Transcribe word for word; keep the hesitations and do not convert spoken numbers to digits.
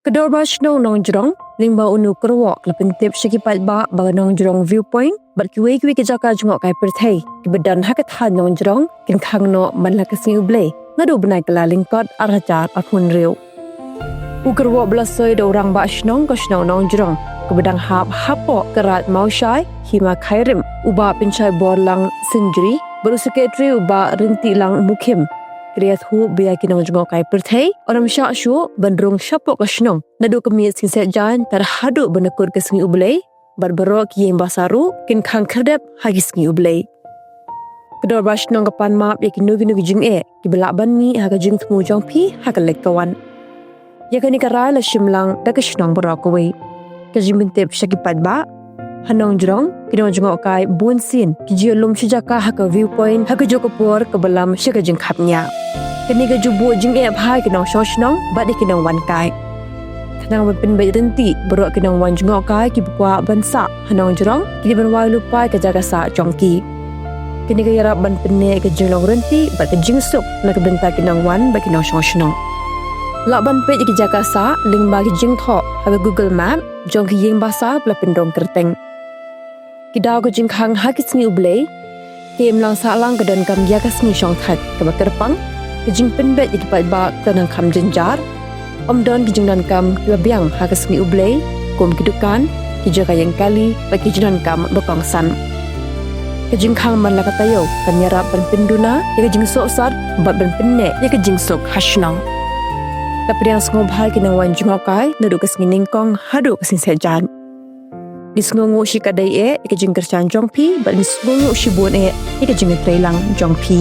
Ka Dorbar Shnong Nongjrong lyngba une u kyrwoh ka la pyntip sha ki paidbah ba ka Nongjrong View Point bad kiwei kiwei ki jaka jngohkai pyrthei kiba don ha ka thaiñ Nongjrong kin khang noh man la ka Sngi U Blei naduh u bnai Kyllalyngkot ar hajar arphew hynriew. U kyrwoh ba la soi da u Rangbah Shnong ka Shnong Nongjrong kaba dang hap hapoh ka Raid Mawshai, Hima Khyrim, u Bah Pynshai Borlang Synjri bad u Secretary u Bah Ryntiehlang Mukhim, ki la ïathuh ba ïa ki nongjngohkai pyrthei ym shah shuh ban rung shapoh ka shnong naduh ka miet Sngi Saitjaiñ tar haduh ba na kut ka Sngi U Blei bad baroh ki ïing basa ruh kin khang khyrdep ha ki Sngi U Blei. Ka Dorbar Shnong ka pan map ïa kino kino ki jingeh kiba lah ban mih ha ka jingthmu jong phi ha ka leit ka wan. Ïa kane ka rai la shim lang da ka shnong baroh kawei. Ka jingpyntip sha ki paidbah: ha Nongjrong ki nongjngohkai bunsien ki ju ïalum shi jaka ha ka View Point ha kajuh ka por kaba lam sha ka jingkhapngiah. Kane ka ju buh jingeh bha ïa ki nongshong shnong bad ïa ki nongwan kai. Khnang ban pynbeit ryntih, baroh ki nongwan jngohkai kiba kwah ban sah ha Nongjrong ki dei ban wai lypa ïa ka jaka sah jong ki. Kane ka ïarap ban pynneh ïa ka jinglong ryntih bad ka jingsuk na ka bynta ki nongwan bad ki nongshong shnong. Lah ban peit ïa ki jaka sah lyngba ki jingthoh ha ka Google Map jong ki ïing basa ba la pynrung kyrteng. Ki daw ka jingkhang ha ki Sngi U Blei. Ka imlang sahlang ka donkam ïa ka sngi shongthait kaba kyrpang, ka jingpynbeit ïa ki paidbah ka donkam jynjar. Ym don ki jingdonkam kiba biang ha ka Sngi U Blei, kum ki dukan, ki jaka ïeng kali bad ki jingdonkam ba kongsan. Ka jingkhang man la ka taïew kan ïarap ban pynduna ïa ka jingsohsat bad ban pynneh ïa ka jingsuk ha shnong. La pdiang sngewbha ïa ki nongwan jngohkai naduh ka sngi nyngkong haduh ka Sngi Saitjaiñ. Ngi sngewnguh shikatdei eh ïa ka jingkyrshan jong phi bad ngi sngewnguh shibun eh ïa ka jingïatreilang jong phi.